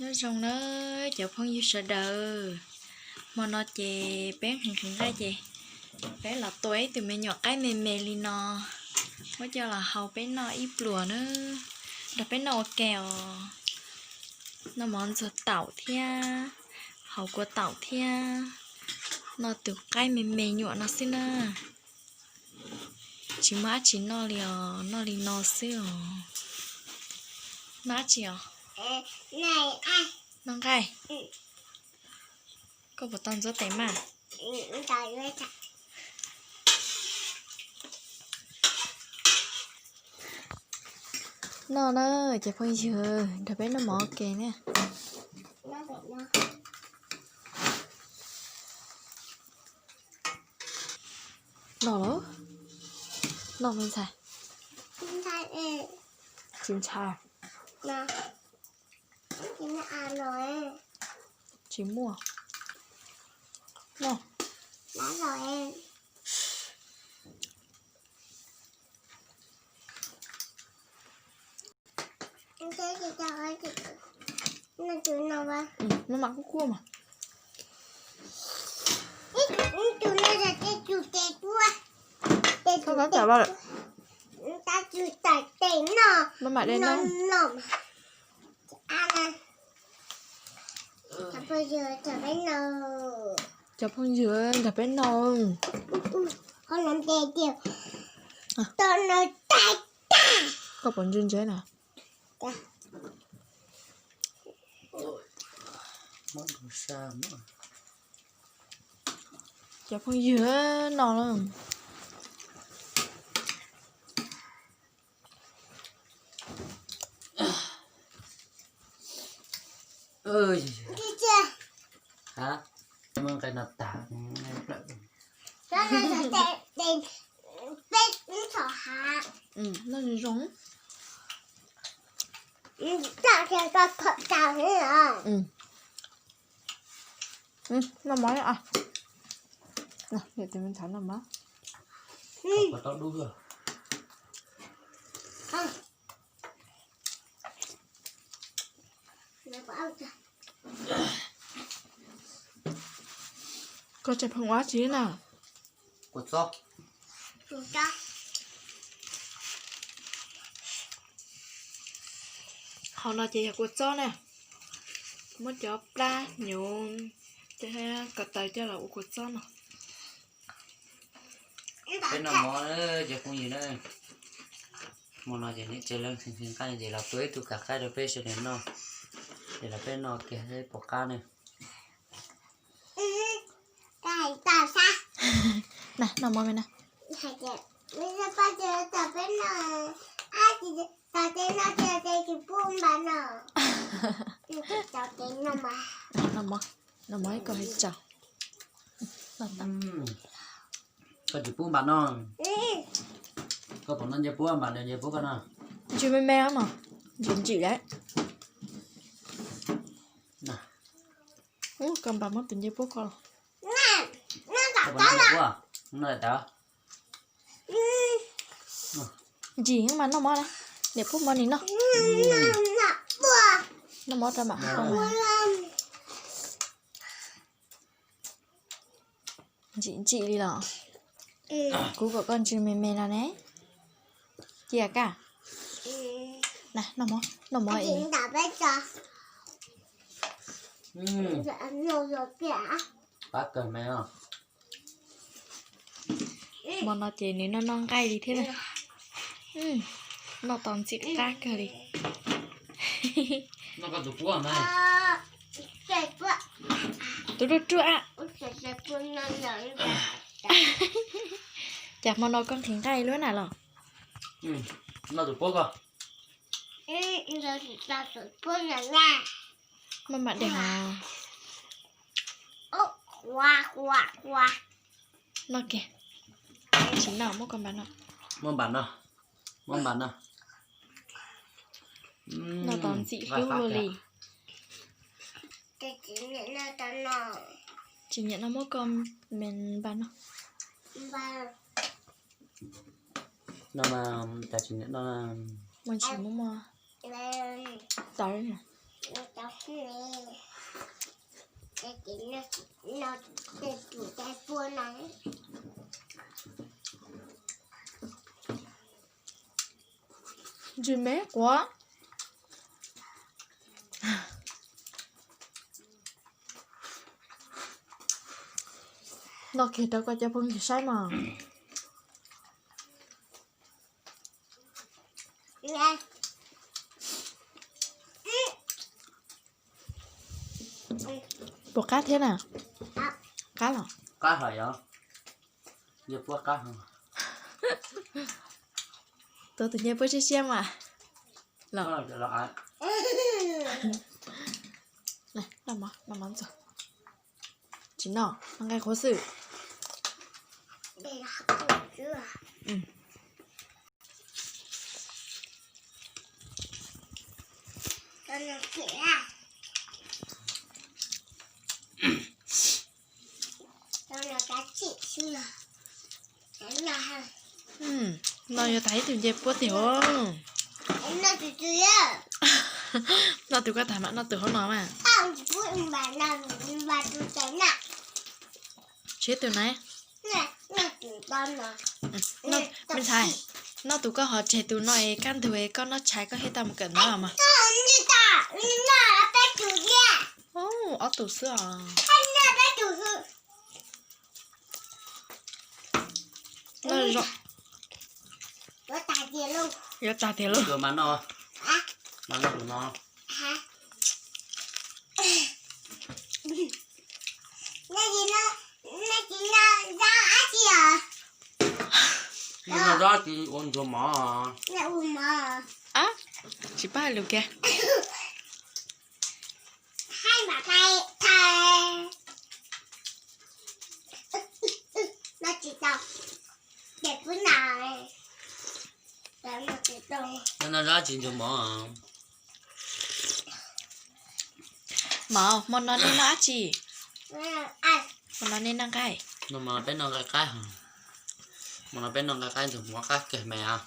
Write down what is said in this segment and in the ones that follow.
Nyob zoo na cov phooj ywg sawv daws, hmo no ces peb nqhis nqhis nqaij ces peb los tua ib tug me nyuam qaib me me li no, muab coj los hau peb noj ib pluas na, nrog peb noj ua ke os. Noj mov ntxuag taum thiab, hau kua taum thiab, noj tus qaib me me nyuam no xwb na. Tsis muaj dab tsi noj li os, noj li no xwb os. Noj dab tsi os? Noj nqaij. Koj puas tau ntxuav tes mas? Noj na, cov phooj ywg, nrog peb noj mov ua ke na. Noj los? Noj me ntxhais. Tsis ntshai. Tsis muaj. Noj. Maj mam kuj kuaj mas. Koj tab tom los lawm. Maj mam de no. Cov phooj ywg, nrog peb noj. Koj puas ntse ntse na? Cov phooj ywg, noj na. Noj zoo zoo. Noj mov, tus me ntxhais noj mov. Koj tseem pheej ua dab tsi na? Qhov no ces yog kua txob na, muab cov plab hnyuv thiab ko taw coj los ua kua txob no. Peb noj mov na cov phooj ywg na. Hmo no ces niam tsev lawv nqhis nqhis nqaij ces los tua ib tug kav qaib rau peb sawv daws noj. Ces los peb noj kiag pom qab na. Na, noj mov me na. Noj mov, noj mov ib ko hais tsaus. Koj tsis pub npam no. Koj pom no nce pub npam no, nce pub koj no. Ntsis me me mas, ntsim ntsim lawm. Koj npam muab tus nce pub koj los. Koj pom no nce pub, no tawv. Ntsim mas noj mov na, niam pub mov nim noj. Noj mov rau mam hau mas. Ntsim ntsim li los? Kuv kom koj ntsis me me no ne. Cia kaj. Noj mov, noj mov es. Qab kawg me. Hmo no ces nws noj noj nqaij li thiab na. Noj tau ntxim qab kawg li. Tus ruaj ruaj. Cas hmo no koj nqhis nqaij luaj na los? Maj mam de hov. Noj kiag. Tsis noj, muab koj npam no. Muab npam no. Muab npam no. Noj tau ntxim hlub luaj li. Tsis nyiam no muab koj me npam no. No mas cas tsis nyiam no. Muaj ntsis muab muab tawv. Ntsis me quav. Noj kiag rau koj cov phooj ywg saib mas. Puas qab thiab na? Qab los? Qab hos yog. Ncej puab qab hos. Tuav tus ncej puab siab siab mas. Los. Tsis noj, noj nqaij qhuav xwb. No yuav tag ib tug ncej puab tiag os. Noj tus koj tag mam noj tus hauv no mas. Tshuav tus na. Me ntxhais, noj tus koj ho tseg tus no es kaj ntug es koj noj tshais koj thiaj tau mus kawm ntawv los mas. Ob tug xwb os. Yuav tag tiag lauj. Noj zab tsis ua ntsuag mov. Tsis pab hais lus kiag. Noj zab tsis ntsuag mov. Mov, hmo no nej noj dab tsi? Hmo no nej noj nqaij? Hmo no peb noj nqaij qaib. Hmo no peb noj nqaij qaib ntxuag mov qab kawg me os.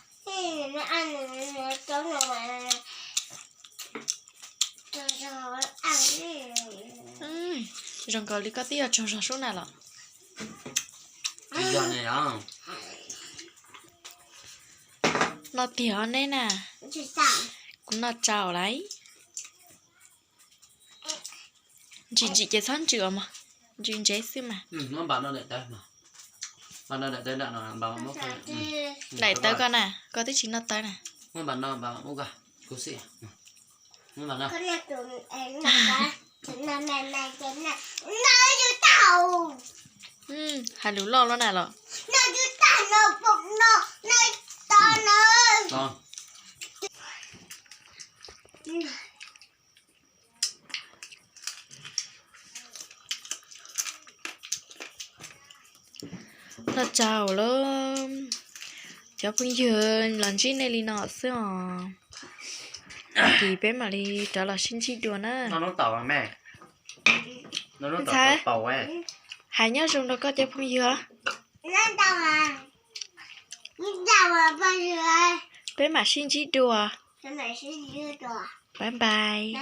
Zoo nkaus li koj twb yuav tsaug zog sub na los. Tsis yog ne os. Noj tiag os neb na. Kuv noj tsau lawm. Ntsim ntsim ces txhob ntsws os mog, ntsws ntsev xwb mas. Daim tawv koj na, koj twb tsis noj tawv na. Hais lus loj loj na los. Noj tsau lawm, cov phooj ywg, los ntsib nej li no xwb os. Tag kis peb mam li rov los sib ntsib dua na. Ntxhais, hais nyob zoo rau koj cov phooj ywg. Peb mam sib ntsib dua. Pab npais.